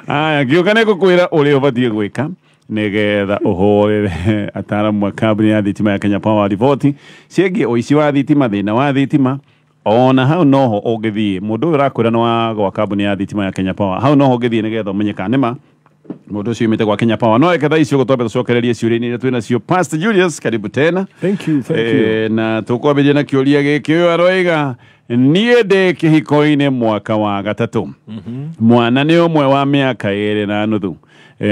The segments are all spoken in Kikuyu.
Aya, ngĩũka nĩ ngũkwĩra ũrĩa ũbatiĩ gwĩka nĩgetha ũhũrĩre ataaramu a kambuni ya thitima ya Kenya Power riboti ciĩgiĩ ũici wa thitima, thĩna wa thitima. Ona hau noho ũngĩthiĩ, mũndũ ũyũ ũrakwĩra nĩ wa gwa kambuni ya thitima ya Kenya Power, hau noho ũngĩthiĩ nĩgetha ũmenye kana nĩma mũndũ ũcio umĩte gwa Kenya Power. No reke thaa ici ũguo twambe tũcokererie ciũria-inĩ iria twĩ nacio. Pastor Julius, karibu tena. Thank you, thank you. Na tũkwambĩrĩria na kĩũria gĩkĩ. Ũyũ aroiga, niĩ ndĩ kĩhiko-inĩ mwaka wa gatatũ, mwana nĩ ũmwe wa mĩaka 2.5.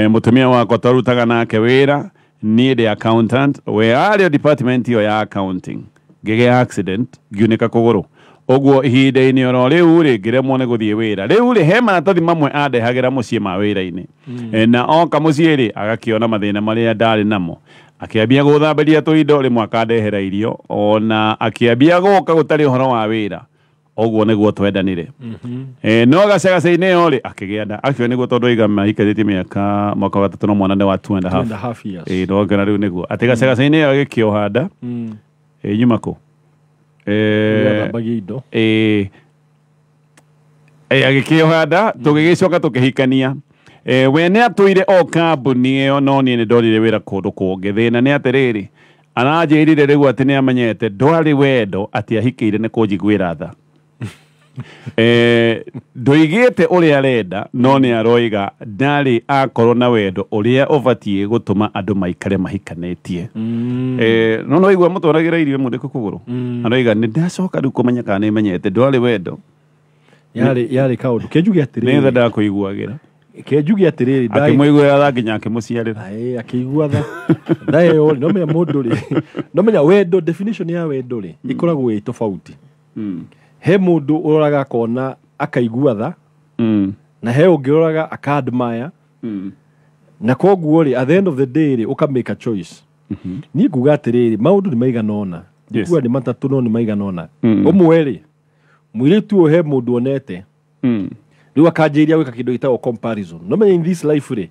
Mũtumia wakwa twarutaga nake wĩra, niĩ ndĩ accountant, we arĩ o department ĩyo ya accounting. Ngĩgĩa accident, ngiunĩka kũgũrũ, ũguo ihinda-inĩ oro rĩu rĩ, ngĩremwo nĩ gũthiĩ wĩra. Rĩu rĩ, he maratathi mamwe andehagĩra mũciĩ ma wĩra-inĩ. Na oka mũciĩ rĩ, agakĩona mathĩna marĩa ndarĩ namo, akĩambia gũthambĩria tũindo, rĩmwe akandehera irio, ona akĩambia gũka gũtarĩ ũhoro wa wĩra. Ũguo nĩguo twendanire. No gacagaca-inĩ ĩyo rĩ, akĩgĩa nda. Actually nĩguo, tondũ aiga maikarĩtie mĩaka mwaka wa gatatũ, no mwana nĩ wa two and a Two half. and a half years. No ngona rĩu nĩguo atĩ gacagaca-inĩ ĩyo agĩkĩoha nda. Nyuma kũ? Athambagia indo. Agĩkĩoha nda, tũgĩgĩcoka tũkĩhikania. We nĩ atũire o kambuni ĩyo, no niĩ nĩ ndorire wĩra kũndũ kũngĩ. Thĩna nĩ atĩrĩrĩ, aranjĩrire rĩu atĩ nĩ amenyete ndwarĩ wendo, atĩ ahikĩire nĩ kũnjiguĩra tha. Ndoigĩte ũrĩa arenda, no nĩ aroiga ndarĩ akorwo na wendo ũrĩa ũbatiĩ gũtũma andũ maikare mahikanĩtie. No no igua mũtwaragĩra irio mũndĩkũ kũgũrũ. Aroiga nĩ ndacoka rĩu kũmenya kana nĩ menyete ndwarĩ wendo. Yarĩ kaũndũ kenjuge nĩ tha atĩrĩrĩ. Ndakũiguagĩra. Kenjuge atĩrĩrĩ, akĩmũiguĩra tha nginya akĩmũciarĩra. Aĩ, akĩigua tha tha ĩyo rĩ, no menya mũndũ rĩ, no menya wendo, definition ya wendo rĩ, ĩkoragwo ĩ tofauti. He mũndũ ũroraga akona akaigua tha, na he ũngĩ ũroraga aka admire. Na koguo rĩ, at the end of the day rĩ, ũka make a choice. Niĩ nguga atĩrĩrĩ, maũndũ nĩ maigana ũna. Nguga nĩ matatũ, no nĩ maigana ũna. Ũmwe rĩ, mũirĩtu ũyũ he mũndũ onete, rĩu akanjĩrĩria gwĩka kĩndũ gĩtagwo comparison. No menya in this life rĩ,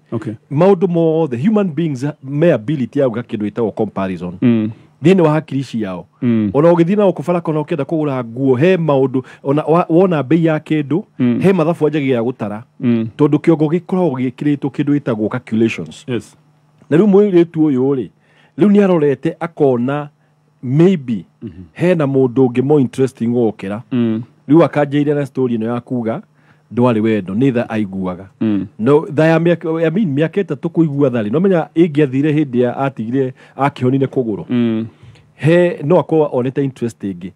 maũndũ mothe, human beings me ability ya gwĩka kĩndũ gĩtagwo comparison thĩinĩ wa hakiri ciao. Ona ũgĩthiĩ na gũkũ bara, kana ũkĩenda kũgũra nguo, he maũndũ ona wona bei ya kĩndũ, he mathabu anjagia gũtara, tondũ kĩongo gĩkoragwo gĩkĩrĩtwo kĩndũ gĩtagwo calculations. Na rĩu mũirĩtu ũyũ rĩ, rĩu nĩ arorete akona maybe hena mũndũ ũngĩ more interesting gũgũkĩra. Rĩu akanjĩire na story ĩno ya kuga ndwarĩ wendo, nĩ tha aiguaga. No tha ya mĩaka, I mean, mĩaka 3 kũigua tha rĩ, no menya ĩngĩathire hĩndĩ ya atigire akĩhonire kũgũrũ, he no akorwo onete interest ĩngĩ.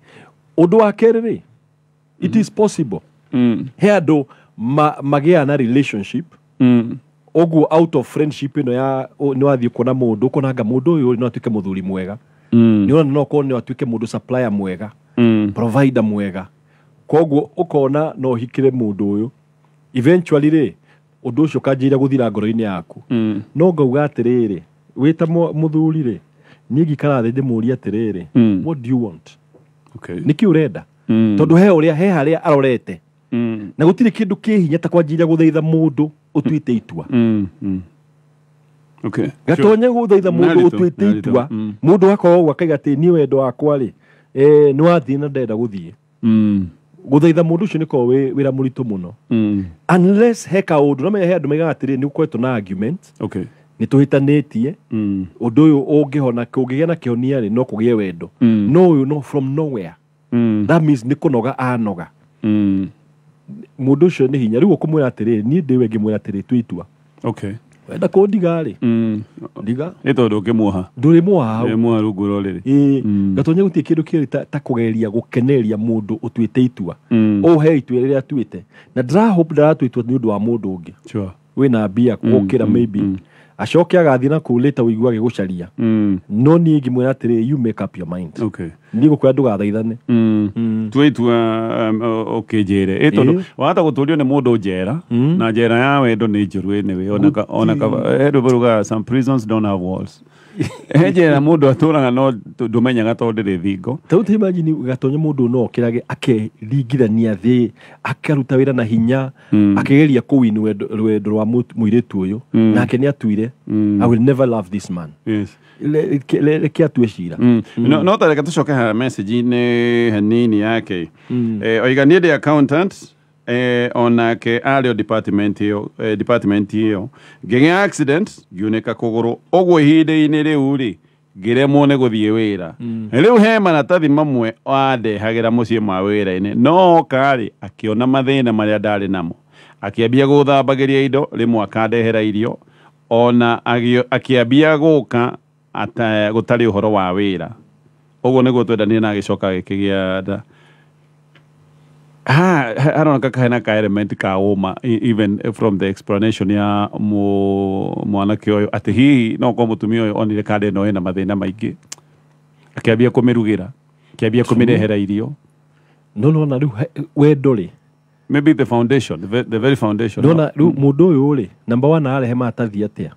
Ũndũ wa kerĩ rĩ, it is possible he andũ magĩaga na relationship ũguo out of friendship ĩno ya nĩ wathiĩ kuona mũndũ, ũkonanga mũndũ ũyũ no atuĩke mũthuri mwega, nĩ ũrona no akorwo no atuĩke mũndũ supplier mwega, provider mwega, koguo ũkona no ũhikĩre mũndũ ũyũ. Eventually rĩ, ũndũ ũcio ũkanjĩra gũthira ngoro-inĩ yaku. No ngauga atĩrĩrĩ, wĩ ta mũthuri rĩ, niĩ ngikara thĩ ndĩmũrie atĩrĩrĩ, "What do you want?" Nĩkĩ ũrenda? Tondũ he ũrĩa, he harĩa arorete, na gũtirĩ kĩndũ kĩ hinya ta kwanjĩrĩria gũthaitha mũndũ ũtuĩte itua. Gatonye gũthaitha mũndũ Narito, ũtuĩte narito. itua. Mũndũ akorwo ũguo akaiga atĩ niĩ wendo wakwa rĩ, nĩ wathiĩ na ndenda gũthiĩ. Gũthaitha mũndũ ũcio nĩ korwo wĩ wĩra mũritũ mũno, unless he kaũndũ. No menya he andũ maigaga atĩrĩ, nĩ ũkoretwo na argument, nĩ tũhĩtanĩtie, ũndũ ũyũ ũngĩhona, ũngĩgĩa na kĩhonia rĩ, no kũgĩe wendo. No ũyũ no from nowhere, that means nĩ kũnoga anoga. Mũndũ ũcio nĩ hinya rĩu ũkũmwĩra atĩrĩrĩ, niĩ ndĩwe ngĩmwĩra atĩrĩ, tua itua. Wenda kũndiga rĩ, ndiga. Nĩ tondũ ũngĩmuoha. Ndũrĩmuoha hau. Muoha rungu rwa ũrĩrĩ. Ĩĩ. Gatonya gũtirĩ kĩndũ kĩrĩ ta kũgeria gũkeneria mũndũ ũtuĩte itua. Ũhe itua rĩrĩa atuĩte, na ndĩrahope ndaratua itua nĩ ũndũ wa mũndũ ũngĩ wĩna mbia gũkĩra, maybe acoke agathiĩ na kũu later ũigua agĩgũcaria. No niĩ ngĩmwĩra atĩrĩ, you make up your mind. Niĩ ngũkwĩra ndũgathaithane. Tua itua, ũkĩnjĩre ĩ tondũ wahota gũtũrio nĩ mũndũ njera, na njera ya wendo nĩ njũru anyway. Ona ka he rwĩmbo rugaga, "Some prisons don't have walls." He njera mũndũ atũraga no ndũmenyaga tondũ ndĩrĩ thingo. Ta rĩu ta imagine gatonya mũndũ no okĩrage akeringithania thĩ, akaruta wĩra na hinya, akĩgeria kũwin rwendo rwa mũirĩtu ũyũ, nake nĩ atuire, "I will never love this man." Reke atue cira. No ta reke tũcoke haha message-inĩ hanini yake. Oiga, niĩ ndĩ accountant. Onake arĩ o department ĩyo, department ĩyo ngĩgĩa accident, ngiunĩka kũgũrũ ũguo. Ihinda-inĩ rĩu rĩ, ngĩremwo nĩ gũthiĩ wĩra. Rĩu he maratathi mamwe wandehagĩra mũciĩ ma wĩra-inĩ, no oka rĩ, akĩona mathĩna marĩa ndarĩ namo, akĩambia gũthambagĩria indo, rĩmwe akandehera irio, ona akĩambia gũka gũtarĩ ũhoro wa wĩra. Ũguo nĩguo twendanire na agĩcoka agĩkĩgĩa nda. Ha haroneka kahena ka element ka ũma, even from the explanation ya mwanake ũyũ, atĩ hihi no korwo mũtumia ũyũ onire kanda ĩno ĩna mathĩna maingĩ, akĩambia kũmĩrugĩra, akĩambia kũmĩrehera irio. No nona rĩu wendo rĩ, maybe the foundation, the very foundation. Nona rĩu mũndũ ũyũ rĩ, number one, arehe maratathi atĩa?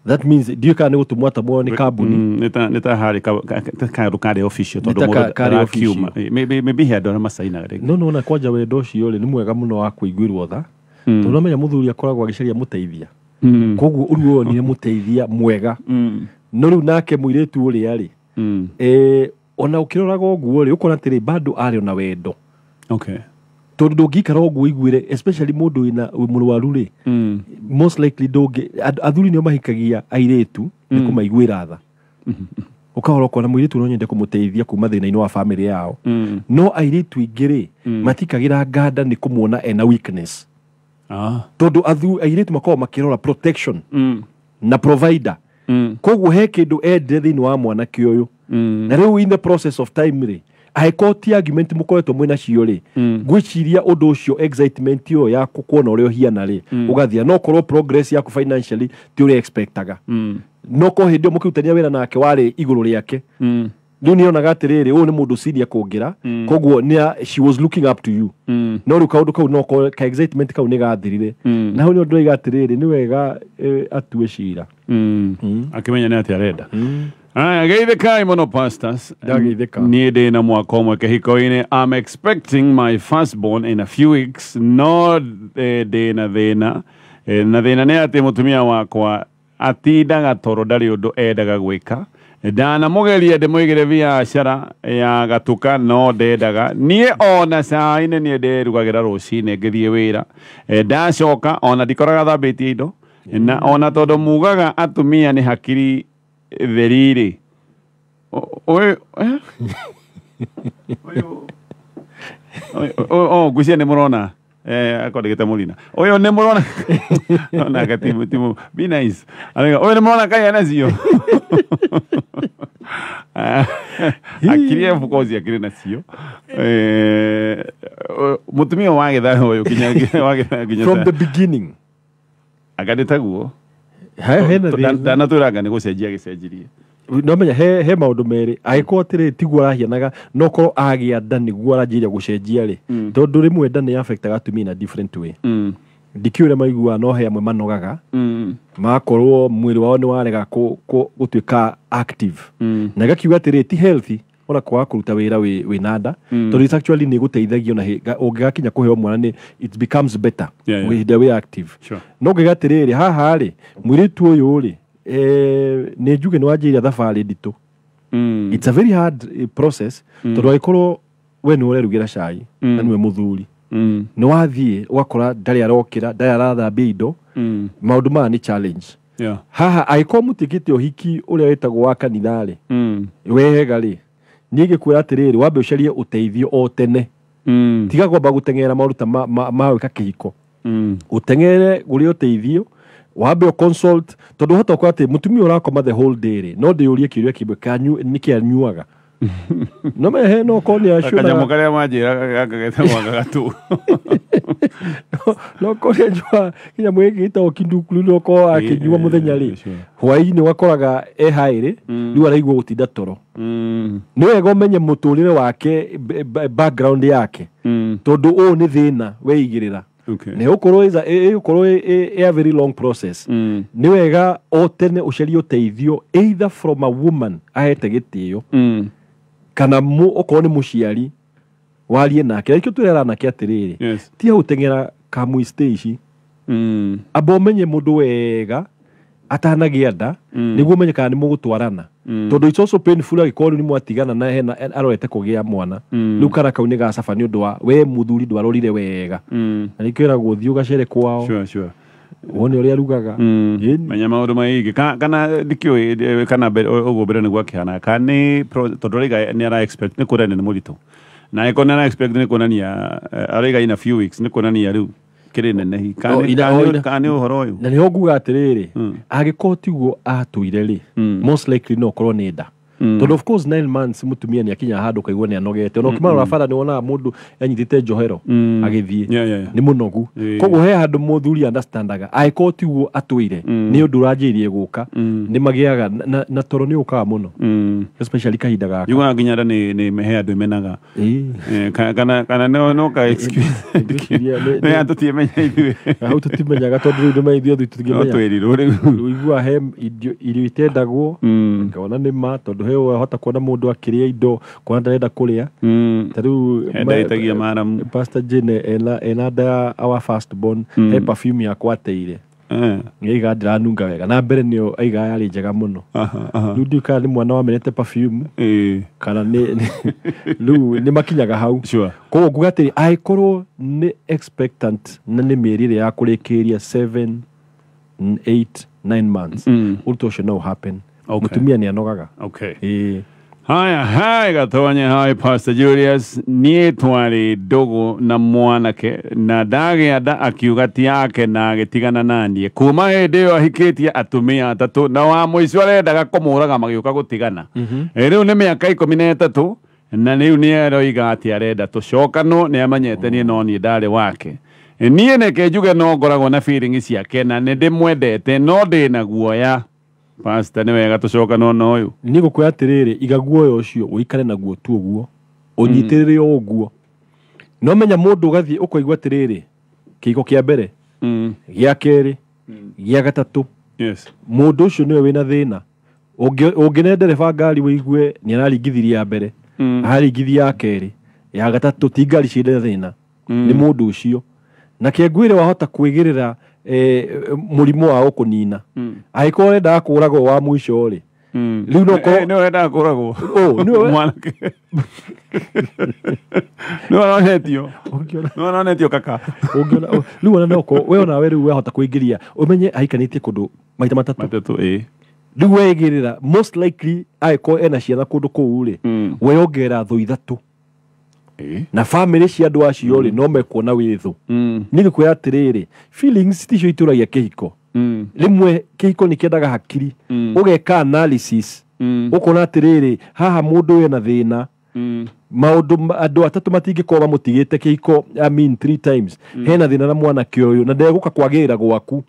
That means ndiũĩ kana nĩ gũtũmwo atamwo nĩ kambuni. Nĩ ta harĩ kaũndũ karĩ official, Nĩ tondũ ta mũndũ karĩ ndarakiuma. Maybe he andũ arĩa macainaga rĩngĩ. No nona kwanja wendo ũcio rĩ, nĩ mwega mũno wa kũiguĩrwo tha, tondũ nomenya mũthuri akoragwo agĩcaria mũteithia. Koguo ũrĩa wonire mũteithia mwega. No rĩu nake mũirĩtu ũrĩa rĩ, ona ũkĩroraga ũguo rĩ, ũkona atĩrĩ, bado arĩ ona wendo, tondũ ndũngĩikara ũguo iguĩre, especially mũndũ wĩna wĩ mũrwaru rĩ. Most likely ndũngĩ athuri nĩo mahikagia airĩtu nĩ kũmaiguĩra tha. Ũkahora ũkona mũirĩtu no nyende kũmũteithia kuma thĩna-inĩ wa famĩlĩ yao. No airĩtu aingĩ rĩ, matikagĩra nganda nĩ kũmuona ena weakness, tondũ airĩtu makoragwo makĩrora protection na provider. Koguo he kĩndũ endire thĩinĩ wa mwanake ũyũ. Na rĩu in the process of time rĩ, angĩkorwo ti argument mũkoretwo mwĩ nacio rĩ, ngwĩciria ũndũ ũcio, excitement ĩyo ya kuona ũrĩa ũhiana rĩ, ũgathira. No korwo progress yaku financially ti ũrĩa expectaga, no korwo hĩndĩ ĩyo mũkĩrutania wĩra nake warĩ igũrũ rĩake. Rĩu nĩonaga atĩrĩrĩ, ũyũ nĩ mũndũ senior kũngĩra. Koguo she was looking up to you. No rĩu kaũndũ kau no korwo ka excitement kau nĩ gathirire. Na hau nĩho ndĩroiga atĩrĩrĩ, nĩ wega atue cira. Akĩmenya nĩ atĩ arenda. Aya, geithĩkai mũno, pastors. Ndageithĩka. Niĩ ndĩ na mwaka ũmwe kĩhiko-inĩ. I'm expecting my firstborn in a few weeks, no ndĩ na thĩna. Na thĩna nĩ atĩ mũtumia wakwa atindaga toro, ndarĩ ũndũ endaga gwĩka. Ndanamũgeria ndĩmũigĩre biacara ya gatuka, no ndendaga. Niĩ ona cai-inĩ niĩ ndĩrugagĩra rũcinĩ ngĩthiĩ wĩra. Ndacoka ona ndikoraga thambĩtie indo. Na ona tondũ mugaga atumia nĩ hakiri theri-rĩ, ũyũ eh? Ũyũ ngwĩciria nĩ mũrona, akwandĩkĩte mũrina ũyũ, nĩ mũrona onake timu timu be nice. Arauga, ũyũ nĩ mũrona kai anacio akiri, of course akiri nacio. Mũtumia wa gĩthayo ũyũ nginya wa nginya From the beginning. Anga nĩ taguo. Hena thĩna. Ndanatwĩra nĩ gũcenjia gĩcenjirie. No menya he maũndũ merĩ. Angĩkorwo atĩrĩ tiguo arahianaga, no korwo agĩa nda nĩguo aranjĩrĩria gũcenjia rĩ, tondũ rĩmwe nda nĩ affectaga atumia in a different way. Ndikĩũĩ ũrĩa maiguaga, no he amwe manogaga, magakorwo mwĩrĩ wao nĩ warega gũtuĩka active. Na gakiuga atĩrĩ, ti healthy ona kwaga kũruta wĩra wĩ na nda, tondũ it's actually nĩ gũteithagia ona ũngĩgakinya kũheo mwana nĩ it becomes better hĩndĩ ĩrĩa wĩ active. No ngĩga atĩrĩrĩ, haha rĩ, mũirĩtu ũyũ rĩ, nĩ njuge nĩ wanjĩrĩria thabarĩ nditũ. It's a very hard process, tondũ angĩkorwo we nĩ ũrerugĩra cai na nĩwe mũthuri, nĩ wathiĩ ũgakora ndarĩ arokĩra, ndarĩ arathambia indo, maũndũ maya nĩ challenge. Haha angĩkorwo mũtiĩkĩte ũhiki ũrĩa wĩtagwo wa kanitha rĩ, wega rĩ, niĩ ngĩkwĩra atĩrĩrĩ, wambe ũcarie ũteithio o tene. Tiga kwamba gũteng'era maũndũ ta ma gwĩka kĩhiko. Ũteng'ere gũrĩ ũteithio, wambe ũ consult, tondũ ũhota gũkora atĩ mũtumia ũrakoma the whole day rĩ, no ndĩyũrie kĩũria kĩmwe, nĩkĩ anyuaga? No mehe no korwo nĩ kanyamũ acunaga. Karĩa manjĩra gaka getagwo gagatu. No korwo nĩ anyuaga kĩnyamũ gĩkĩ gĩtagwo kindukulu, no korwo akĩnyua mũthenya rĩ, hwaĩ-inĩ ũgakoraga e haĩrĩ, rĩu araigua gũtinda toro. Nĩ wega ũmenye mũtũrĩre wake, background yake, tondũ ũũ nĩ thĩna weigĩrĩra. Na ĩgũkorwo ĩ a very long process. Nĩ wega o tene ũcarie ũteithio, either from a woman ahete gĩtĩo, kana okorwo nĩ mũciari warie nake. Na nikĩo twĩrera anake atĩrĩrĩ, tiga gũteng'era kamwiste ici. Amba ũmenye mũndũ wega. Atanagĩa nda nĩguo ũmenye kana nĩ mũgũtwarana, tondũ it's also painful angĩkorwo rĩu nĩ mwatigana na hena arorete kũgĩa mwana. Rĩu kana kau nĩ gacaba nĩ ũndũ wa we mũthuri ndwarorire wega. Na nĩkĩo ĩragwo thiĩ ũgacere kwao, wone ũrĩa arugaga. Ĩni. Menya maũndũ maingĩ. Kana ndikĩũĩ kana ũguo mbere nĩguo akĩhana, kana nĩ tondũ araiga nĩ ara expect, nĩ kuonania nĩ mũritũ, na angĩkorwo nĩ ara expect nĩ kuonania araiga in a few weeks, nĩ kuonania rĩu kĩrĩ nenehi. Oh, Kana nĩ ũhoro ũyũ? Na nĩho nguga atĩrĩrĩ, angĩkorwo tiguo atũire rĩ, most likely no ũkorwo nĩ nda, tondũ of course 9 months mũtumia nĩ akinya handũ kaigua nĩ anogete. Ona ũkĩmarora bara nĩ wonaga mũndũ anyitĩte njohero agĩthiĩ, nĩ mũnogu. Koguo he handũ mũthuri understandaga angĩkorwo tiguo atũire, nĩ ũndũ ũranjĩirie gũka, nĩ magĩaga na toro nĩ ũkaga mũno, especially kahinda gaka. Yugaga nginya nda nĩ he andũ imenaga. Kana no ka excuse. Ngwĩciria nĩ tũtiemenya ithuĩ. Hau tũtimenyaga, tondũ rĩu nĩ ithuĩ No tũtingĩmenya. twĩrirwo rĩu. Ũiguaga he irio itendagwo, ngona nĩ ma, tondũ he wahota kuona mũndũ akĩrĩa indo kuona ndarenda kũrĩa. Ta rĩu He nda ĩtagia maramu. Pastor Jane ena nda ya our first born, he perfume yakwa ateire. Aiga ndĩranunga wega, na mbere nĩyo aiga yarĩ njega mũno. Aha, aha. Rĩu ndiũĩ kana nĩ mwana wamenete perfume kana rĩu nĩ makinyaga hau. Koguo nguga atĩrĩ, angĩkorwo nĩ expectant na nĩ mĩeri ĩrĩa ya kũrĩkĩrĩria 7, 8, 9 months, ũndũ ũcio no happen. Mũtumia nĩ anogaga. Ĩĩ. Haya, hai Gatonye, hai Pastor Julius. Niĩ twarĩ ndũgũ na mwanake na ndagĩa nda akiuga ti yake na agĩtigana naniĩ. Kuma hĩndĩ ĩyo ahikĩtie atumia atatũ, na wa mũico arendaga kũmũraga magĩũka gũtigana. Rĩu nĩ mĩaka 13 na rĩu nĩ aroiga atĩ arenda tũcokanwo, nĩ amenyete niĩ no niĩ ndarĩ wake. Niĩ neke njuge no ngoragwo na feeling ciake na nĩ ndĩmwendete, no ndĩna guoya. Pastor, nĩ wega tũcokanwo na ũyũ? Niĩ ngũkwĩra atĩrĩrĩ, iga guoya ũcio ũikare naguo tu ũguo, ũnyitĩrĩre o ũguo. No menya mũndũ ũgathiĩ ũkaigua atĩrĩrĩ, kĩhiko kĩa mbere, gĩa kerĩ, gĩa gatatũ, mũndũ ũcio nĩwe wĩna thĩna. Ũngĩne ndereba ngari wĩigue nĩ araringithirie ya mbere, araringithia ya kerĩ, ya gatatũ, ti ngari ciĩna thĩna, nĩ mũndũ ũcio. Na kĩngwĩre wahota kwĩgĩrĩra mũrimũ wa gũkũnina angĩkorwo ũrendaga kũũragwo wa mũico rĩ. Rĩu no Nĩ ũrendaga kũragwo? Oh, nĩwe Mwanake nĩ aronetio. Ũngĩona Nĩ aronetio kaka. Ũngĩona rĩu ona no ũkorwo we onawe rĩu wahota kũingĩria ũmenye ahikanĩtie kũndũ maita matatũ. Matatũ, ĩ. Rĩu weigĩrĩra most likely angĩkorwo ena ciana kũndũ kũu rĩ, weyongerera thũ ithatũ. Na famĩlĩ cia andũ acio rĩ, no mekuona wĩ thũ. Niĩ ngĩkwĩra atĩrĩrĩ, feelings ticio itũragia kĩhiko. Rĩmwe kĩhiko nĩ kĩendaga hakiri, ũgeka analysis, ũkona atĩrĩrĩ, haha mũndũ ũyũ ena thĩna. Maũndũ andũ atatũ matingĩkorwo mamũtigĩte kĩhiko, I mean three times. Hena thĩna na mwanake ũyũ na ndegũka kwagĩrĩra gwaku.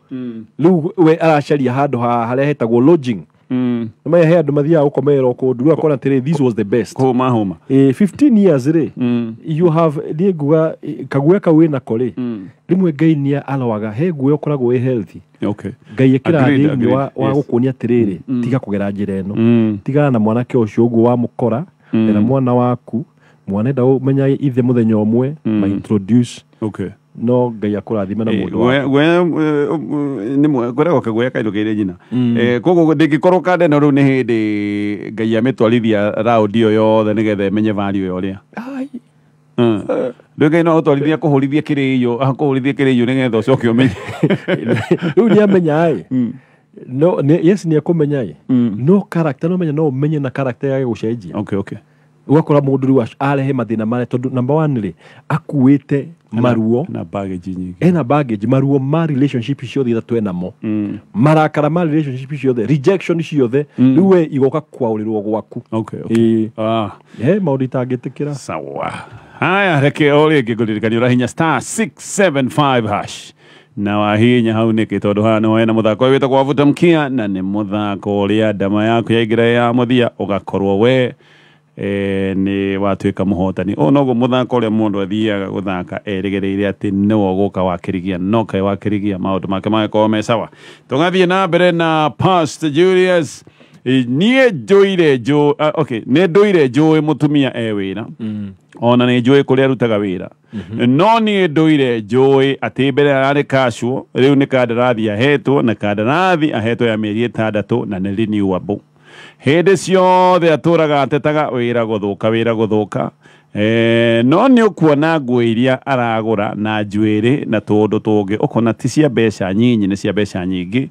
Rĩu we aracaria handũ harĩa hetagwo lodging. Nĩmaya he andũ mathiaga gũkomerera o kũndũ, rĩu akona atĩrĩrĩ, this was the best. Kũhũma hũma. 15 years rĩ, you have, niĩ nguga kaguoya kau wĩnako rĩ, rĩmwe Ngai nĩ aroaga he guoya ũkoragwo wĩ healthy. Ngai ĩkĩraga Agreed, thĩinĩ agreed. wa gũkuonia atĩrĩrĩ, tiga kũgera njĩra ĩno, tigana na mwanake ũcio ũguo wamũkora. Era mwana waku, mwana enda ũmenya ithe mũthenya ũmwe, ma introduce. No Ngai akũrathime na mũndũ waku. Guoya nĩ ngoragwo kaguoya kainũkĩire nyina. Koguo ndĩngĩkorwo kanda ĩno rĩu nĩ hĩndĩ Ngai amĩtwarithia raundi ĩyo yothe nĩgetha ĩmenye value ya ũrĩa. Ai. Rĩu Ngai no ũtwarithia kũhũrithia kĩrĩiyo, akũhũrithie kĩrĩiyo nĩgetha ũcoke ũmenye. Rĩu nĩ amenya ĩ, no yes, nĩ ekũmenya ĩ, no character no menya, no ũmenye na character yage gũcenjia. Ũgakora mũndũ rĩu arehe mathĩna marĩa, tondũ number one rĩ, akuĩte maruo. Na baggage nyingĩ. Ena baggage, maruo ma relationship ciothe ithatũ enamo, marakara ma relationship ciothe, rejection ciothe, rĩu we igoka kwaũrĩrwo gwaku. Okay. Ĩĩ. Ah. He maũndũ itangĩtĩkĩra. Sawa. Haya, reke o rĩngĩ ngũririkania ũrahinya *675# na wahinya hau nĩkĩ, tondũ haha nĩho hena mũthako ũyũ wĩtagwo wavuta mkia, na nĩ mũthako ũrĩa ndama yaku yaingĩra ya mũthia ũgakorwo we nĩ watuĩka mũhotani. Ũyũ noguo mũthako ũrĩa mũndũ athiaga gũthaka erĩgĩrĩire atĩ nĩwe ũgũka wakĩrigia, no kaĩ wakĩrigia maũndũ make magĩkorwo me sawa. Tũgathiĩ na mbere na Pastor Julius. Niĩ njũire njũ okay, nĩ ndũire njũĩ mũtumia e wĩra ona nĩ njũĩ kũrĩa arutaga wĩra no niĩ ndũire njũĩ atĩ mbere ararĩ casual, rĩu nĩ kandarathi ahetwo, na kandarathi ahetwo ya mĩeri 6 na nĩ renewable. Hĩndĩ ciothe atũraga atetaga wĩra gũthũka, wĩra gũthũka. No nĩ ũkuona nguo iria aragũra na njuĩrĩ na tũũndũ tũngĩ ũkona ti cia mbeca nyinyi, nĩ cia mbeca nyingĩ.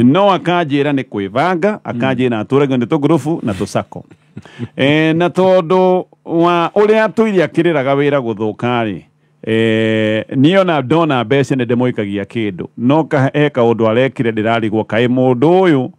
No akanjĩra nĩ kwĩbanga, akanjĩra atũragio nĩ tũgurubu na tũcako. Na tondũ wa ũrĩa atũire akĩrĩraga wĩra gũthũka rĩ, niĩ ona ndona mbeca nĩ ndĩmũikagia kĩndũ, no he kaũndũ arekire ndĩrarigwo kaĩ mũndũ ũyũ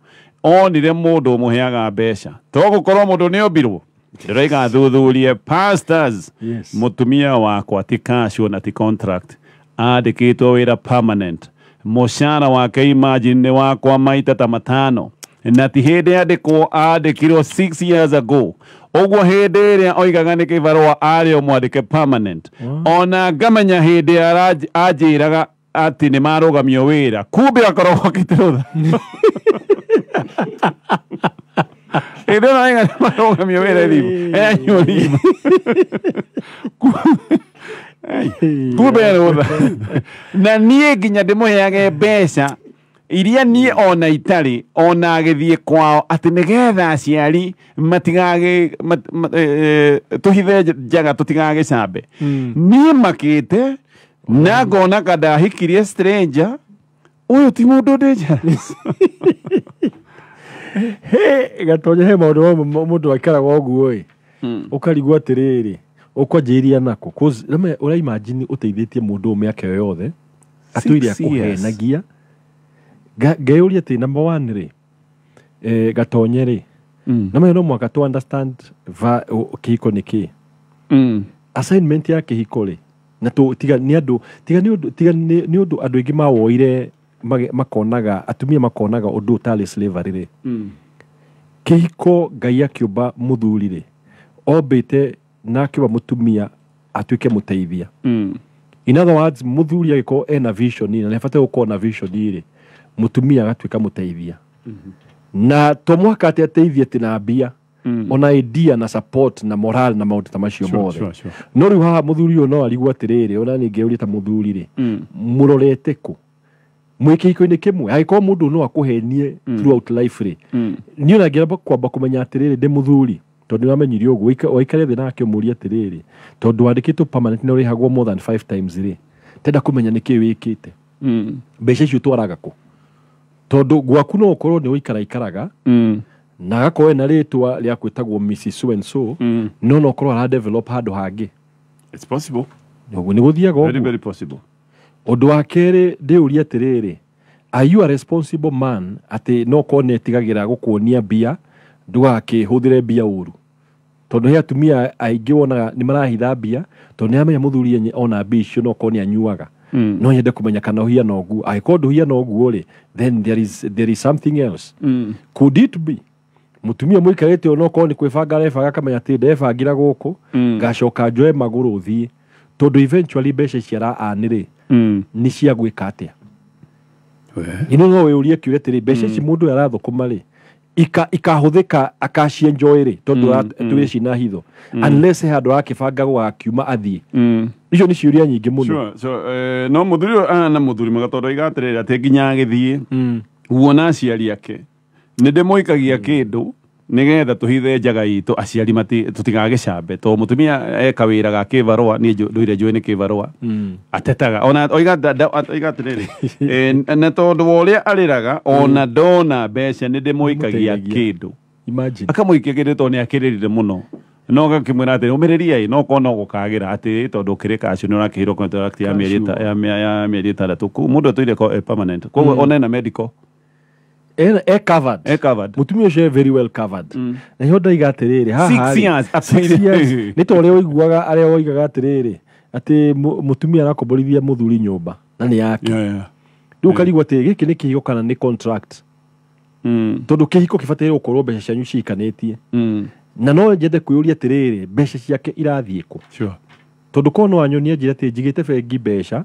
onire mũndũ ũmũheaga mbeca to gũkorwo mũndũ nĩ ombirwo. Ndĩroiga thuthurie pastors. Yes. Mũtumia wakwa ti casual na ti contract, andĩkĩtwo wĩra permanent, mũcara wake imagine nĩ wakwa maita ta 5, na ti hĩndĩ andĩkwo, andĩkirwo 6 years ago. Ũguo hĩndĩ ĩrĩa oigaga nĩ kĩbarũa arĩ o mwandĩke permanent. Ona ngamenya hĩndĩ anjĩraga atĩ nĩ marũgamio wĩra, kumbe akoragwo okĩte rũtha. Hĩndĩ ĩno oiga nĩ marũgamio wĩra rithimu, anyua rithimu. Kumbe rũtha. Na niĩ nginya ndĩmũheage mbeca iria niĩ ona itarĩ, ona agĩthiĩ kwao atĩ nĩgetha aciari matigagĩ tũhithe njaga tũtigagĩcambe. Niĩ makĩte na ngona ka ndahikirie stranger, ũyũ ti mũndũ ndĩ jealous. He Gatonye, he maũndũ mamwe mũndũ aikaraga ũguo ĩ, ũkarigwo atĩrĩrĩ, ũkwanjĩrĩria nako. 'Cause ũra imagine ũteithĩtie mũndũ ũyũ mĩaka ĩyo yothe atũire akũhenagia. Ngeyũria atĩ number 1 rĩ, Gatonye rĩ, na no mũhaka tũ understand kĩhiko nĩ kĩ. Assignment ya kĩhiko rĩ, na tũ tiga nĩ andũ, tiga nĩ ũndũ, tiga nĩ ũndũ andũ aingĩ mawoire makonaga, atumia makonaga ũndũ ũtarĩ slavery rĩ. Kĩhiko Ngai akĩũmba mũthuri rĩ, ombĩte na akĩũmba mũtumia atuĩke mũteithia. In other words, mũthuri agĩkorwo ena vision na nĩ abatiĩ gũkorwo na vision rĩ, mũtumia agatuĩka mũteithia. Na to mũhaka atĩ ateithie atĩ na mbia, ona idea na support na moral na maũndũ ta macio mothe. No rĩu haha mũthuri ũyũ no arigwo atĩrĩrĩ, ona ningĩ ta mũthuri rĩ, mũrorete kũ? Mwĩ kĩhiko-inĩ kĩmwe, angĩkorwo mũndũ no akũhenie throughout life rĩ, niĩ ona ngĩamba kwamba kũmenya atĩrĩrĩ, ndĩ mũthuri, tondũ nĩwamenyire ũguo, waikare thĩ nake ũmũrie atĩrĩrĩ, tondũ wandĩkĩtwo permanent na ũrĩhagwo more than 5 times rĩ, tenda kũmenya nĩkĩĩ wĩkĩte. Mbeca icio ũtwaraga kũ? Tondũ gwaku no ũkorwo nĩ ũikara ikaraga, na agakorwo ena rĩtwa rĩa gwĩtagwo Mrs. So and so, no no ũkorwo ara develop handũ hangĩ. It's possible. Ũguo nĩ gũthiaga Very, ũguo. very possible. Ũndũ wa kerĩ ndĩũrie atĩrĩrĩ, are you a responsible man atĩ no ũkorwo nĩ etigagĩra gũkuonia mbia ndũgakĩhũthĩre mbia ũru? Tondũ he atumia aingĩ wonaga nĩ marahitha mbia tondũ nĩ aramenya mũthuri enye ona mbia icio no ũkorwo nĩ anyuaga. No nyende kũmenya kana ũhiana ũguo. Angĩkorwo ndũhiana ũguo rĩ, then there is something else. Could it be mũtumia mũikarĩte ũũ no ũkorwo nĩ kwĩbanga arebanga akamenya atĩ ndebangĩra gũkũ, ngacoka njoe magũrũ thiĩ, tondũ eventually mbeca ici ara-earn rĩ, nĩ cia gwĩka atĩa? Ino no wĩũrie kĩũria atĩrĩ, mbeca ici mũndũ ũyũ arathũkũma rĩ, ikahũthĩka akacienjoy rĩ, tondũ tũrĩ cina hitho, unless he handũ arakĩbanga gũgakiuma athiĩ. Icio nĩ ciũria nyingĩ mũno. Sure. So, no mũthuri ũyũ ahana mũthuri mwega tondũ oiga atĩrĩrĩ, atĩ nginya agĩthiĩ guona aciari ake nĩ ndĩmũikagia kĩndũ nĩgetha tũhithe njaga itũ aciari tũtigagĩcambe, tondũ mũtumia eka wĩra ga kĩbarũa, niĩ ndũire njũĩ nĩ kĩbarũa atetaga ona oiga oiga atĩrĩrĩ, na tondũ wa ũrĩa arĩraga ona ndona mbeca nĩ ndĩmũikagia kĩndũ. Imagine. Akamũikia kĩndũ tondũ nĩ akĩrĩrire mũno, no gakĩmwĩra atĩrĩ, ũmĩrĩria ĩ, no korwo no gũkagĩra atĩ tondũ ũkĩrĩ kacio nĩ ũrakĩhĩrwo contract ya mĩeri 6 kũu mũndũ atũire permanent, koguo ona ena medical E covered. E covered. Mũtumia ũcio e very well covered. Na nĩho ndoiga atĩrĩrĩ, haha 6 rĩ, years, 6 years. Nĩ ta ũrĩa ũiguaga arĩa woigaga atĩrĩrĩ, atĩ mũtumia arakomborithia mũthuri nyũmba na nĩ yake. Rĩu ũkarigwo atĩ gĩkĩ nĩ kĩhiko kana nĩ contract. Tondũ kĩhiko kĩbataire gũkorwo mbeca cianyu ciikanĩtie. Na no nyende kwĩyũria atĩrĩrĩ, mbeca ciake irathiĩ kũ? Tondũ korwo no anyonie njĩre atĩ njigĩte bengi mbeca,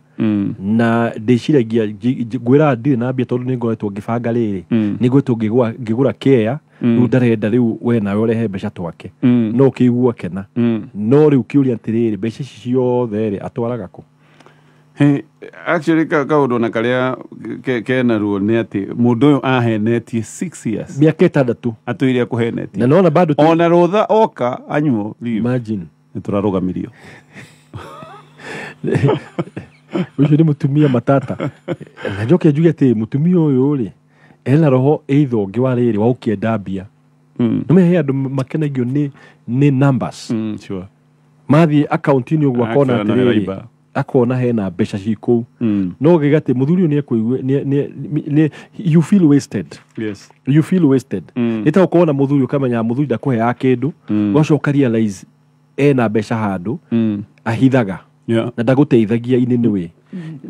na ndĩciragia ngwĩraga ndirĩ na mbia tondũ nĩ ngoretwo ngĩbanga rĩrĩ, nĩ ngoretwo ngĩgũra care Rĩu ndarenda rĩu we nawe ũrehe mbeca twake. No ũkĩigua kena. No rĩu kĩũria atĩrĩrĩ, mbeca ici ciothe rĩ atwaraga kũ? Hey, actually kaũndũ na karĩa kena ruo nĩ atĩ mũndũ ũyũ ahenetie 6 years. Mĩaka 6. Atũire akũhenetie. Na nona bado ona rũtha oka anyuo leave. Imagine. Nĩ tũrarũgamirio. Ũcio nĩ mũtumia matata. Na njoke njuge atĩ mũtumia ũyũ rĩ ena roho either ũngĩ wa rĩrĩ wa ũkĩenda mbia. Nĩ he andũ makenagio nĩ numbers. Sure. Mathiĩ akaunti-inĩ ũguo akona atĩrĩrĩ, akona hena mbeca ci kũu. No gĩgatĩ mũthuri ũyũ nĩ ekũigua, you feel wasted. Yes. You feel wasted. Nĩ ta ũkona mũthuri ũkamenya mũthuri ndakũheaga kĩndũ, ũgacoka realize ena mbeca handũ ahithaga. Yeah. Na ndagũteithagia in any way.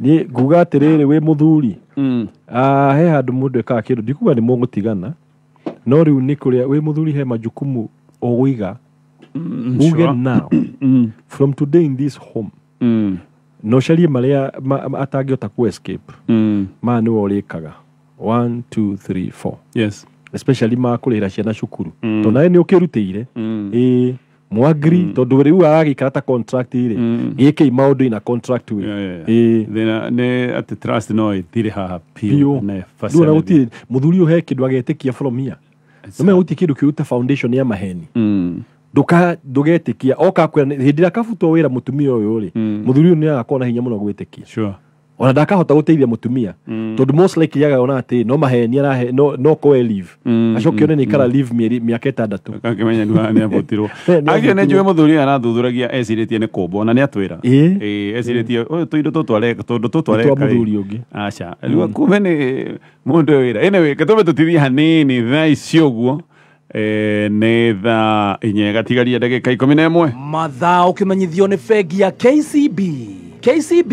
Nĩ nguga atĩrĩrĩ wĩ mũthuri. He handũ mũndũ ekaga kĩndũ ndikuga nĩ mũgũtigana, no rĩu nĩ kũrĩa wĩ mũthuri he majukumu ũgũiga. Uge now from today in this home. No carie marĩa atangĩhota ku escape. Maya nĩwe ũrĩkaga 1 2 3 4. Yes. Especially ma kũrĩhĩra ciana cukuru. Tondũ nawe nĩ ũkĩrutĩire. Ĩĩ mwagri tondũ rĩu aragĩikara ta contract rĩ. Gĩkĩi maũndũ ina contract wĩ. Ĩĩ. Thĩna nĩ atĩ trust no ĩthire haha piũ. Rĩu ona gũtirĩ mũthuri ũyũ he kĩndũ agetĩkia from here. Nĩ gũtirĩ kĩndũ kĩu ta foundation ya maheni. Ndũgetĩkia oka kwĩra hĩndĩ ĩrĩa akabutwo wĩra mũtumia ũyũ rĩ, mũthuri ũyũ nĩ agakorwo na hinya mũno gwĩtĩkia. Sure. Ona ndakahota gũteithia mũtumia. Tondũ most likely agaona atĩ no maheni arahe no koe leave. Acoke one nĩ ikara leave mĩaka 6. Akĩmenya nĩ abutirwo. Actually nĩ njũĩ mũthuri ũyũ arathuthuragia ecirĩtie nĩ kũmbwo na nĩ atwĩra. Ĩĩ ecirĩtie ũyũ tũindo tũtũ areka tondũ tũtũ areka. Twa mũthuri ũngĩ. Aca. Rĩu kumbe nĩ mũndũ ũyũ wĩra. Anyway, gĩtũme tũtithie hanini thaa ici ũguo. Nĩ thaa 4 gatigaria ndagĩka 11. Mathaa ũkĩmenyithio nĩ bengi ya KCB. KCB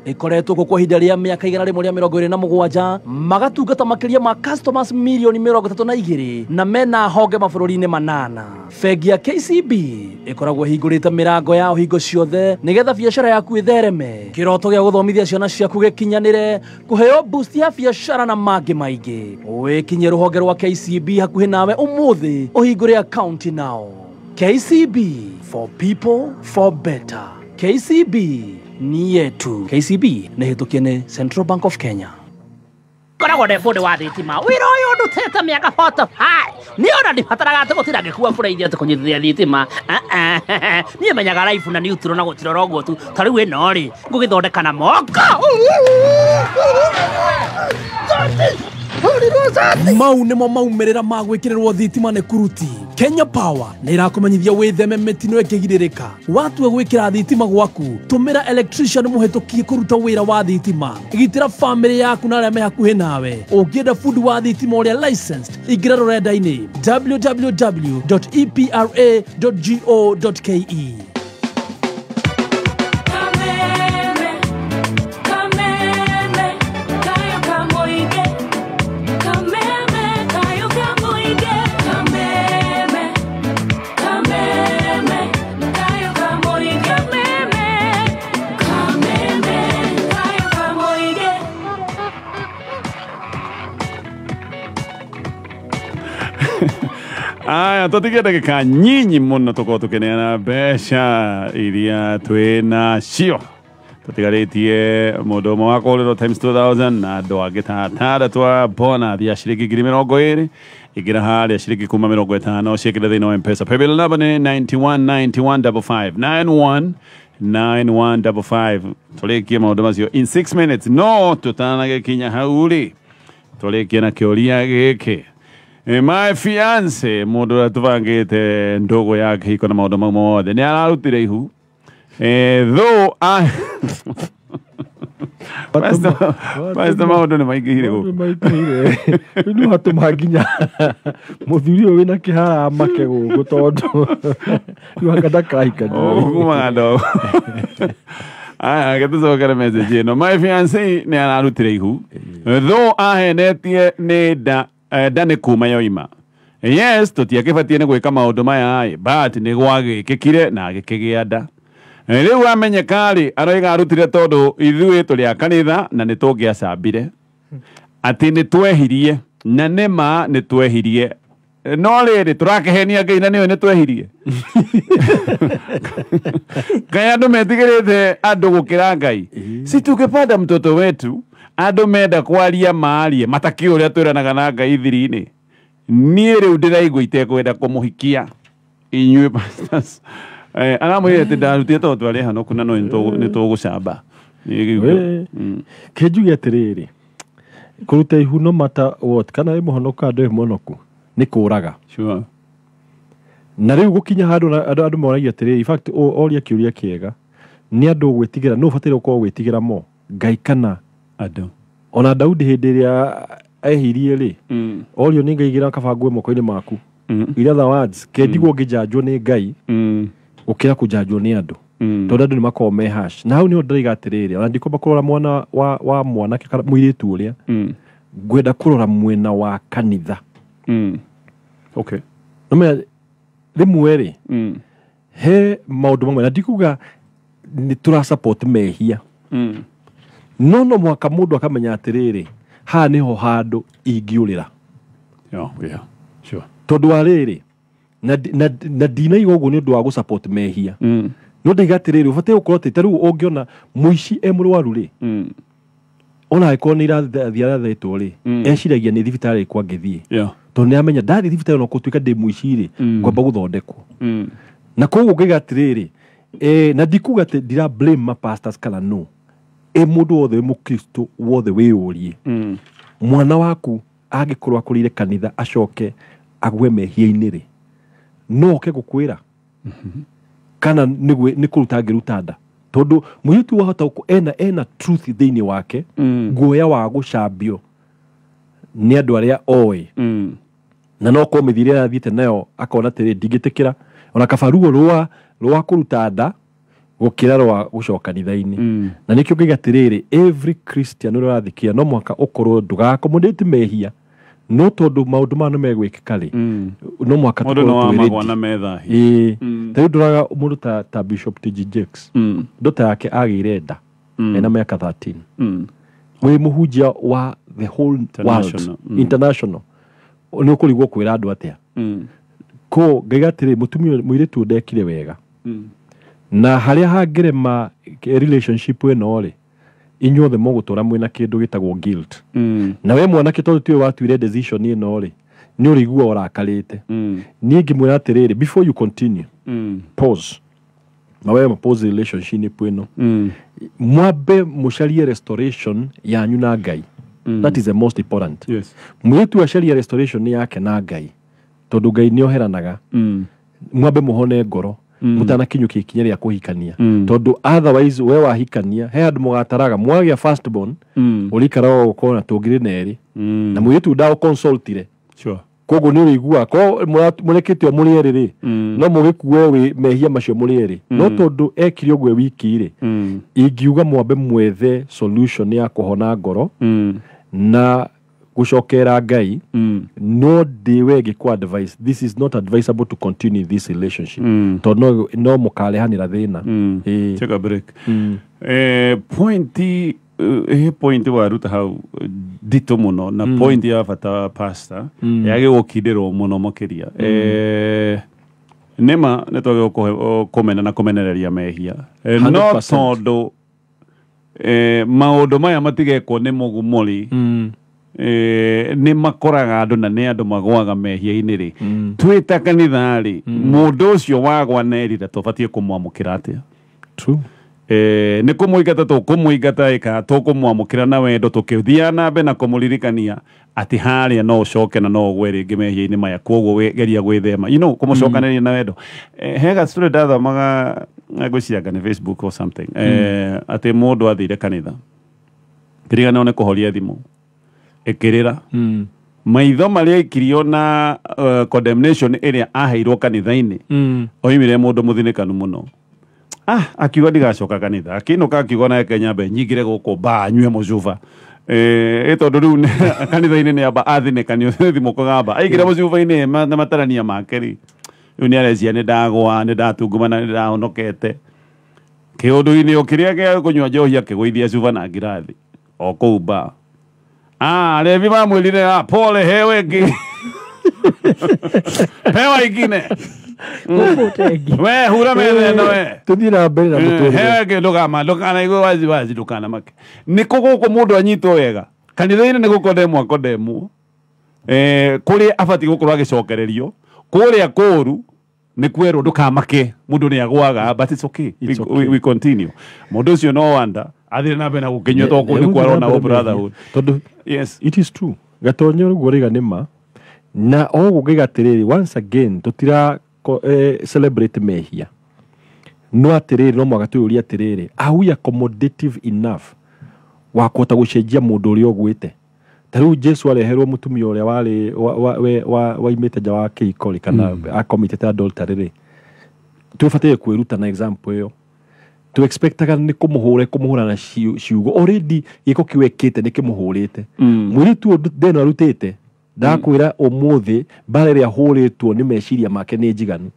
ĩkoretwo gũkũ ihinda rĩa mĩaka 127 magatungata makĩria ma customers milioni 32 na mena honge mabũrũri-inĩ 8. Bengi ya KCB ĩkoragwo ĩhingũrĩte mĩrango yao hingo ciothe nĩgetha biacara yaku ĩthereme, kĩroto gĩa gũthomithia ciana ciaku gĩkinyanĩre, kũheo boost ya biacara na mangĩ maingĩ. Wĩkinyie rũhonge rwa KCB hakuhĩ nawe ũmũthĩ ũhingũre akaunti nao. KCB, for people for better. KCB ni yetu. KCB nĩ hĩtũkie nĩ Central Bank of Kenya. Koragwo ndĩ bundi wa thitima wĩra ũyũ ndutĩte mĩaka 45 niĩ ona ndibataraga atĩ gũtinda ngĩkua buraithi atĩ kũnyitithia thitima. Niĩ menyaga life na neutral na gũtirora ũguo tu. Ta rĩu ĩno rĩ ngũgĩthondeka na moko. Mau nĩmo maumĩrĩra ma gwĩkĩrĩrwo thitima nĩ kuruti. Kenya Power nĩ ĩrakũmenyithia wĩtheme mĩtino ĩkĩgirĩrĩka. Watua gwĩkĩra thitima gwaku, tũmĩra electrician mũhetũkie kũruta wĩra wa thitima. Gitĩra famĩlĩ yaku na arĩa me hakuhĩ nawe. Ũngĩenda bundi wa thitima ũrĩa licensed, ingĩra rũrenda-inĩ www.epra.go.ke. Aya, tũtigie ndagĩka nyinyi mũno tũkorwo tũkĩneana mbeca iria twĩnacio. Tũtigarĩtie mũndũ ũmwe wa kũhũrĩrwo times 2000 na andũ angĩ ta atandatũ a bonus ya ciringi 20,000. Ingĩra harĩa ciringi kuma 50 ciĩkĩre thĩinĩ wa M-Pesa. Paybill number nĩ 919155 919155. Tũrĩkie maũndũ macio in 6 minutes. No tũtanagĩkinya hau rĩ, tũrĩkie na kĩũria gĩkĩ. My fiance mũndũ ũrĩa tũbangĩte ndũgũ ya kĩhiko na maũndũ mau mothe nĩ ararutire ihu. Though I Pastor maũndũ nĩ maingĩhire gũkũ. Maingĩhire. Rĩu no hatũma nginya mũthuri ũyũ wĩna kĩhara make gũkũ tondũ rĩu anga ndakahikania. Ũgumaga ndogo. Aya, gĩtũcokere message ĩno. My fiance nĩ ararutire ihu. Though ahenetie nĩ nda nda nĩ kuma yoima. Yes, tũtiakĩbatiĩ nĩ gwĩka maũndũ maya ĩ, but nĩ gwagĩkĩkire na agĩkĩgĩa nda. Rĩu amenyeka rĩ, aroiga arutire tondũ ithuĩ tũrĩ a kanitha na nĩ tũngĩacambire. Atĩ nĩ twehirie, na nĩ ma nĩ twehirie No rĩrĩ tũrakĩhenia Ngai na nĩwe nĩtwehirie. Ngai andũ metigĩrĩte andũ gũkĩra Ngai. Si tungepanda mtoto wetu andũ menda kwaria maarie matakĩũĩ ũrĩa twĩranaga na Ngai thiri-inĩ. Niĩ rĩu ndĩraigua itekwenda kũmũhikia inyuĩ pastors. Aramwĩrire atĩ ndarutire tondũ twarĩ hanoku na no nĩtũgũcamba. Kĩnjuge atĩrĩrĩ, kũruta ihu no matter what, kana wĩ mũhonoku kana ndũrĩ mũhonoku, nĩ kũraga. Sure. Na rĩu gũkinya handũ andũ moragia atĩrĩrĩ, in fact oria kĩũria kĩega, nĩ andũ gwĩtigĩra, nũ ũbataire gũkorwo gwĩtigĩra mo, Ngai kana andũ. Ona Daudi hĩndĩ ĩrĩa ehirie rĩ, orio nĩ Ngai igĩra kaba ngue moko-inĩ maku. In other words, kendigwo ngĩjanjwo nĩ Ngai gũkĩra kũjanjwo nĩ andũ. Tondũ andũ nĩ makoragwo me harsh. Na hau nĩho ndĩraiga atĩrĩrĩ, ona ndikwamba kũrora mwana wa mwanake kana mũirĩtu ũrĩa, ngwenda kũrora mwena wa kanitha. Okay. Nĩũmenya rĩmwe rĩ, he maũndũ mamwe na ndikuga nĩ tũra support mehia. No no mũhaka mũndũ akamenya atĩrĩrĩ, haha nĩho handũ ingĩũrĩra. Yeah. Sure. Tondũ wa rĩrĩ, na ndinaiga ũguo nĩ ũndũ wa gũ support mehia. No ndaiga atĩrĩrĩ, ũbataire gũkorwo atĩ ta rĩu ũngĩona mũici e mũrwaru rĩ, ona angĩkorwo nĩ irathiĩ arathetwo rĩ, eciragia nĩ thibitarĩ ĩrĩkũ angĩthiĩ. Tondũ nĩ amenya ndathiĩ thibitarĩ ona gũtuĩka ndĩ mũici rĩ, ngwamba gũthondekwo. Na koguo ngaiga atĩrĩrĩ, na ndikuga atĩ ndira blame ma pastors kana no. Mũndũ wothe wĩ mũkristo wothe wĩyũrie. Mwana waku angĩkorwo akũrĩire kanitha acoke agwe mehia-inĩ rĩ, no oke gũkwĩra kana nĩ kũruta angĩruta nda. Tondũ mũirĩtu wahota ena truth thĩinĩ wake, guoya wa gũcambio nĩ andũ arĩa oĩ. Na no korwo mĩthiĩre ĩrĩa athiĩte nayo akona atĩrĩ, ndingĩtĩkĩra ona kaba ruo rwa kũruta nda gũkĩra rwa gũcoka kanitha-inĩ. Na nĩkĩo ngaiga atĩrĩrĩ, every Christian ũrĩa ũrathikia no mũhaka ũkorwo ndũgaaccommodate mehia, no tondũ maũndũ maya nĩ megwĩkĩka rĩ, no mũhaka tũkorwo twĩ ready. Ta rĩu ndũraga mũndũ ta Bishop T.G. Jakes, ndota yake agĩire nda ena mĩaka 13. Wĩ mũhunjia wa the whole world, international, nĩ ũkũrigwo kwĩra andũ atĩa. Ko ngaiga atĩrĩ, mũtumia mũirĩtu ndekire wega. Na harĩa hangĩrema relationship ĩno rĩ, inyuothe mũgũtũra mwĩna kĩndũ gĩtagwo guilt. Na we mwanake tondũ tiwe watuire decision ĩno rĩ, nĩ ũrĩigua ũrakarĩte. Niĩ ngĩmwĩra atĩrĩrĩ, before you continue, pause. Na we pause relationship ĩno. Mwambe mũcarie restoration yanyu na Ngai. That is the most important. Yes. Mũirĩtu acarie restoration yake na Ngai, tondũ Ngai nĩ oheranaga. Mwambe mũhone ngoro mũtanakinyũkia ikinya rĩa kũhikania. Tondũ otherwise we wahikania he handũ mũgataraga mwagĩa first born, ũrĩikara o gũkorwo na tũngĩrĩ na erĩ. Na mũirĩtu ndaũconsultire. Sure. Koguo nĩ ũrĩiguaga korwo mũrekĩte o mũrĩ erĩ rĩ, no mũgĩkue mehia macio mũrĩ erĩ. No tondũ ekire ũguo wiki rĩ, ingiuga mwambe mwethe solution ya kũhona ngoro na gũcokera Ngai. No ndĩwe ngĩkũ advice, this is not advisable to continue this relationship. Tondũ no mũkarehanĩra thĩna. Take a break. Point waruta hau nditũ mũno na point ya bata pastor yagĩ gũkindĩrwo mũno makĩria. Nĩma nĩ twagĩrĩirwo kũmena na kũmenereria mehia. No tondũ maũndũ maya matigekwo nĩ mũgumo rĩ, nĩ makoraga andũ na nĩ andũ magwaga mehia-inĩ rĩ, twĩ ta kanitha rĩ, mũndũ ũcio wagwa nerira tũbatiĩ kũmwamũkĩra atĩa? True. Nĩ kũmũingata tũkũmũingata ĩka tũkũmwamũkĩra na wendo tũkĩthiaga na mbere na kũmũririkania atĩ harĩa no ũcoke na no ũgwe rĩngĩ mehia-inĩ maya, koguo geria gwĩthema, you know, kũmũcokanĩria na wendo. He ga story ndathomaga ngwĩciria nĩ Facebook or something, atĩ mũndũ athire kanitha kĩriganĩrwo nĩ kũhoria thimũ ĩkĩrĩra maitho marĩa aikirio na condemnation ĩrĩa aheirwo kanitha-inĩ, oimire mũndũ mũthinĩkanu mũno. Akiuga ndigacoka kanitha, akĩinũka akiuga na Kenya mbe nyingĩre gũkũ ba nyue mũcuba. Tondũ rĩu kanitha-inĩ nĩ amba athinĩkanio thimũ kũgamba aingĩra mũcuba-inĩ na matarania make rĩ, rĩu nĩ arecia nĩ ndagwa, nĩ ndatungumana, nĩ ndahonokete. Kĩũndũ-inĩ o kĩrĩa gĩa kũnyua njohi akĩgũithia cuba na ngirathi o kũu ba. Revi mamwĩrire pole hewe ngĩ. Pewa ingine. Gũkũ We hura metha ĩno we. Tuthiĩ na mbere na mũtũrĩre. Hewe kĩndũ gama ndũkanaigua wazi wazi ndũkanamake. Nĩ kũ gũkũ mũndũ anyitwo wega. Kanitha-inĩ nĩ gũkondemwo akondemwo. Kũrĩa abatiĩ gũkorwo agĩcokererio. Kũrĩa kũũru nĩ kwerwo ndũkamake mũndũ nĩ agwaga, but it's okay. It's We, okay. we continue. Mũndũ ũcio no wanda athire na mbere na gũkĩnyua tondũ kũu nĩ kwarona wo brotherhood. Tondũ Yes. it is true. Gatonyo ũguo rĩga nĩ ma na o gũkĩga atĩrĩrĩ, once again tũtira celebrate mehia, no atĩrĩrĩ, no mwaka twĩyũrie atĩrĩrĩ, are we accommodative enough wa kũhota gũcenjia mũndũ ũrĩa ũgwĩte? Ta rĩu Jesu areherwo mũtumia ũrĩa warĩ waimĩte nja wa kĩhiko rĩ, kana akomitĩte adultery rĩ, twĩbataire kwĩruta na example ĩyo. Tu expectaga nĩ kũmũhũra kũmũhũra na ciugo, already gĩko kĩu ekĩte nĩ kĩmũhũrĩte. Mũirĩtu ũyũ ndeno arutĩte ndakwĩra ũmũthĩ mbara ĩrĩa ahũrĩtwo nĩ meciria make nĩ njiganu.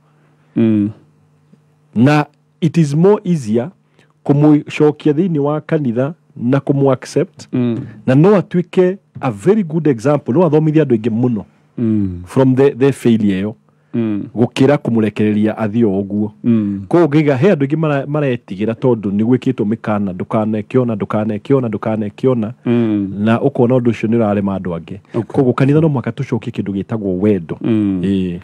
Na it is more easier kũmũcokia thĩinĩ wa kanitha na kũmũ accept, na no atuĩke a very good example, no athomithie andũ aingĩ mũno from the failure ĩyo, gũkĩra kũmũrekereria athiĩ o ũguo. Koguo ngĩiga he andũ aingĩ maretigĩra tondũ nĩ gwĩkĩtwo mĩkana, ndũkaneke ndũkaneke ndũkaneke, na ũkona ũndũ ũcio nĩ ũrarema andũ angĩ. Koguo kanitha no mũhaka tũcokie kĩndũ gĩtagwo wendo. Ĩĩ.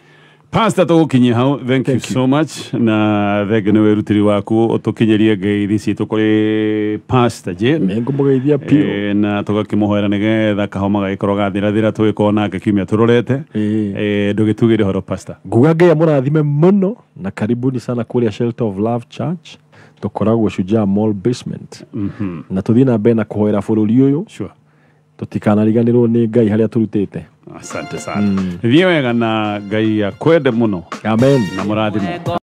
Pastor, tũgũkinyia hau. Thank you so much, na thengi nĩ wĩrutĩri waku ũtũkinyĩrie ngeithi citũ kũrĩ Pastor Jane. Nĩngũmũgeithia biũ. Na tũgakĩmũhoera nĩgetha kahoma gagĩkorwo gathirathira tũgĩkorwo nake kiumia tũrorete. Ndũgĩtugĩre ũhoro, Pastor. Nguga Ngai amũrathime mũno, na karibuni sana kũrĩa Shelter of Love Church, tũkoragwo Shujaa Mall basement. Na tũthiĩ na mbere na kũhoera bũrũri ũyũ. Sure. Tũtikanariganĩrwo nĩ Ngai harĩa tũrutĩte. Asante sana. Thiĩ wega na Ngai akwende mũno. Amen. Na mũrathimo.